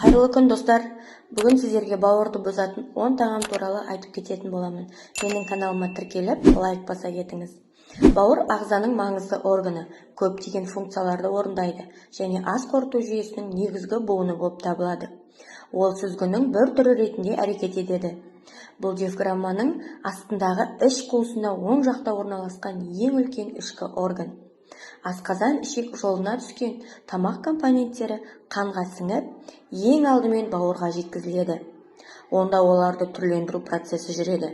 Қайырлы күн, достар! Бүгін сіздерге бауырды бұзатын 10 тағам туралы айтып кететін боламын. Менің каналыма тіркеліп, лайк баса кетіңіз. Бауыр – ағзаның маңызды органы, көптеген функцияларды орындайды және ас қорыту жүйесінің негізгі буыны болып табылады. Ол сүзгінің бір түрі ретінде әрекет етеді. Бұл диафрагманың астындағы іш қуысында оң жақта орналасқан ең үлкен ішкі орган. Асқазан-ішек жолына түскен тамақ компоненттері қанға сіңіп, ең алдымен бауырға жеткізіледі. Онда оларды түрлендіру процесі жүреді.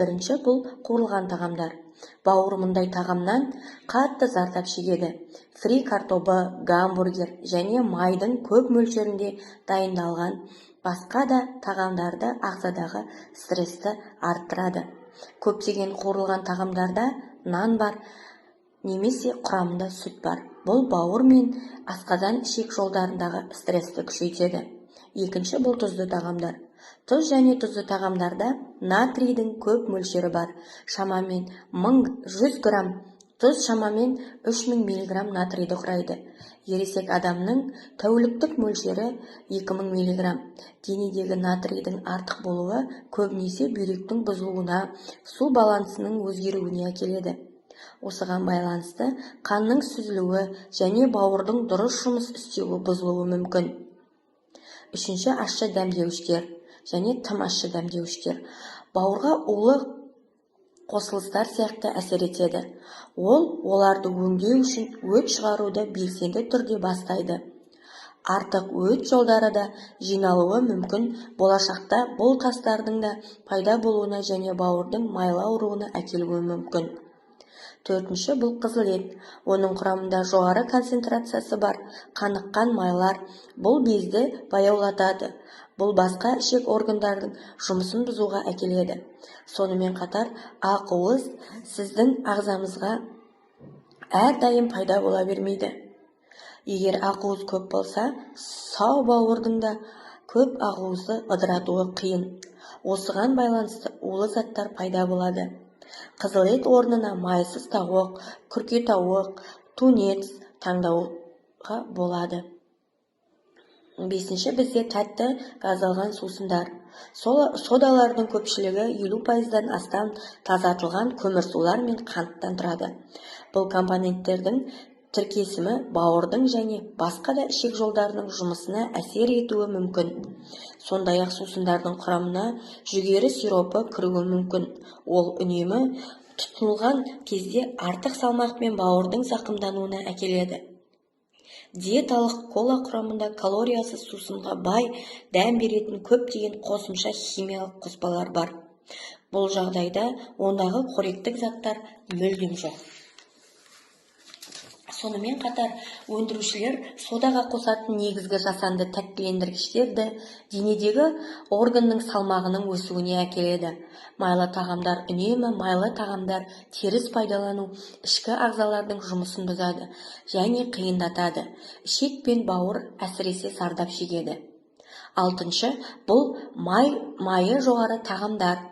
Бірінші – бұл қуырылған тағамдар. Бауыр мұндай тағамнан қатты зардап шегеді. Фри картобы, гамбургер және майдың көп мөлшерінде дайындалған басқа да тағамдарды ағзадағы стрессті арттырады. Көптеген қуырылған тағамдарда нан бар немесе құрамында сүт бар. Бұл бауыр мен асқазан-ішек жолдарындағы стрессті күшейтеді. Екінші – бұл тұзды тағамдар. Тұз және тұзды тағамдарда натрийдің көп мөлшері бар. Шамамен 100 грамм тұз шамамен 3000 миллиграмм натрийді құрайды. Ересек адамның тәуліктік мөлшері 2000 миллиграмм. Денедегі натрийдің артық болуы көбінесе бүйректің бұзылуына, су балансының өзгеруіне әкеледі. Осыған байланысты қанның сүзілуі және бауырдың дұрыс жұмыс істеуі бұзылуы мүмкін. Үшінші – ащы дәмдеуіштер және тым ащы дәмдеуіштер бауырға улы қосылыстар сияқты әсер етеді. Ол оларды өңдеу үшін өт шығаруды белсенді түрде бастайды. Артық өт жолдары да жиналуы мүмкін. Болашақта бұл тастардың да пайда болуына және бауырдың майлы ауруына әкелуі мүмкін. Төртінші – бұл қызыл ет. Оның құрамында жоғары концентрациясы бар қаныққан майлар. Бұл безді баяулатады. Бұл басқа ішек органдардың жұмысын бұзуға әкеледі. Сонымен қатар ақуыз сіздің ағзамызға әрдайым пайда бола бермейді. Егер ақуыз көп болса, сау бауырдың да көп ақуызды ыдыратуы қиын. Осыған байланысты улы заттар пайда болады. Қызыл ет орнына майсыз тауық, күркетауық, тунец таңдауға болады. Бесінші – бізде тәтті газдалған сусындар. Содалардың көпшілігі 50%-дан астам тазартылған көмірсулар мен қанттан тұрады. Бұл компоненттердің тіркесімі бауырдың және басқа да ішек жолдарының жұмысына әсер етуі мүмкін. Сондай-ақ сусындардың құрамына жүгері сиропы кіруі мүмкін. Ол үнемі тұтынылған кезде артық салмақ пен бауырдың зақымдануына әкеледі. Диеталық кола құрамында калориясыз сусынға бай дәм беретін көптеген қосымша химиялық қоспалар бар. Бұл жағдайда ондағы қоректік заттар мүлдем жоқ. Сонымен қатар өндірушілер содаға қосатын негізгі жасанды тәттілендіргіштерді денедегі органның салмағының өсуіне әкеледі. Майлы тағамдар. Үнемі майлы тағамдар теріс пайдалану ішкі ағзалардың жұмысын бұзады және қиындатады. Ішек пен бауыр әсіресе зардап шегеді. Алтыншы – бұл май майы жоғары тағамдар.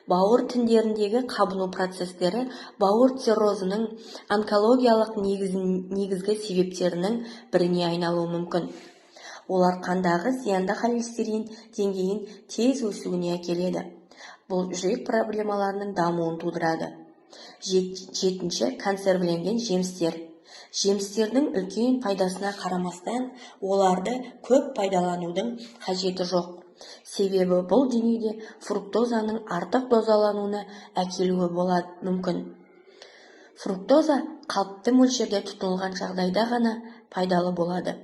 Бауыр тіндеріндегі қабыну процестері бауыр циррозының онкологиялық негізгі себептерінің біріне айналуы мүмкін. Олар қандағы зиянды холестерин деңгейін тез өсуіне әкеледі. Бұл жүрек проблемаларының дамуын тудырады. Жетінші – консервіленген жемістер. Жемістердің үлкен пайдасына қарамастан, оларды көп пайдаланудың қажеті жоқ. Себебі бұл денеде фруктозаның артық дозалануына әкелуі болады мүмкін. Фруктоза қалыпты мөлшерде тұтынылған жағдайда ғана пайдалы болады.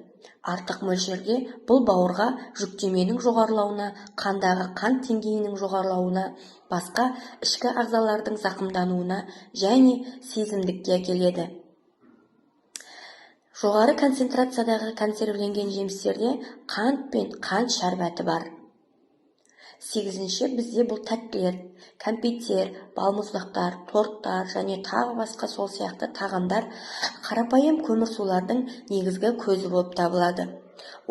Артық мөлшерде бұл бауырға жүктеменің жоғарылауына, қандағы қант деңгейінің жоғарылауына, басқа ішкі ағзалардың зақымдануына және сезімдікке әкеледі. Жоғары концентрациядағы консервіленген жемістерде қант пен қант шәрбәті бар. Сегізінші – бізде бұл тәттілер. Кәмпиттер, балмұздақтар, торттар және тағы басқа сол сияқты тағамдар қарапайым көмірсулардың негізгі көзі болып табылады.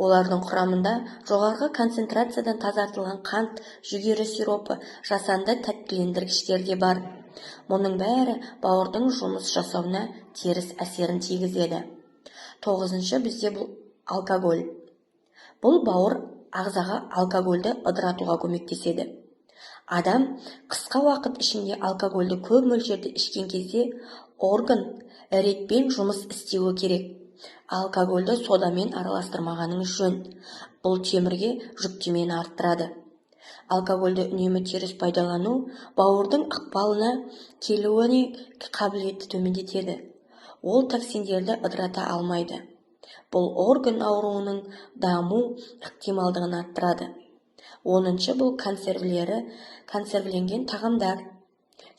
Олардың құрамында жоғарғы концентрациядан тазартылған қант, жүгері сиропы, жасанды тәттілендіргіштер де бар. Мұның бәрі бауырдың жұмыс жасауына теріс әсерін тигізеді. Тоғызыншы – бізде бұл алкоголь. Бұл бауыр ағзаға алкогольді ыдыратуға көмектеседі. Адам қысқа уақыт ішінде алкогольді көп мөлшерде ішкен кезде орган ретпен жұмыс істеуі керек. Алкогольді содамен араластырмағаныңыз жөн. Бұл темірге жүктемені арттырады. Алкогольді үнемі теріс пайдалану бауырдың ықпалына келуіне қабілетті төмендетеді. Ол токсиндерді ыдырата алмайды. Бұл орган ауруының даму ықтималдығын арттырады. 10-шы бұл консервіленген тағамдар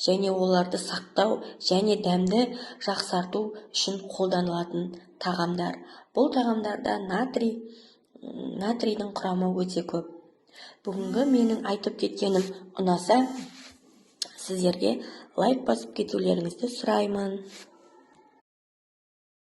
және оларды сақтау және дәмді жақсарту үшін қолданылатын тағамдар. Бұл тағамдарда натрийдің құрамы өте көп. Бүгінгі менің айтып кеткенім ұнаса, сіздерге лайк басып кетулеріңізді сұраймын.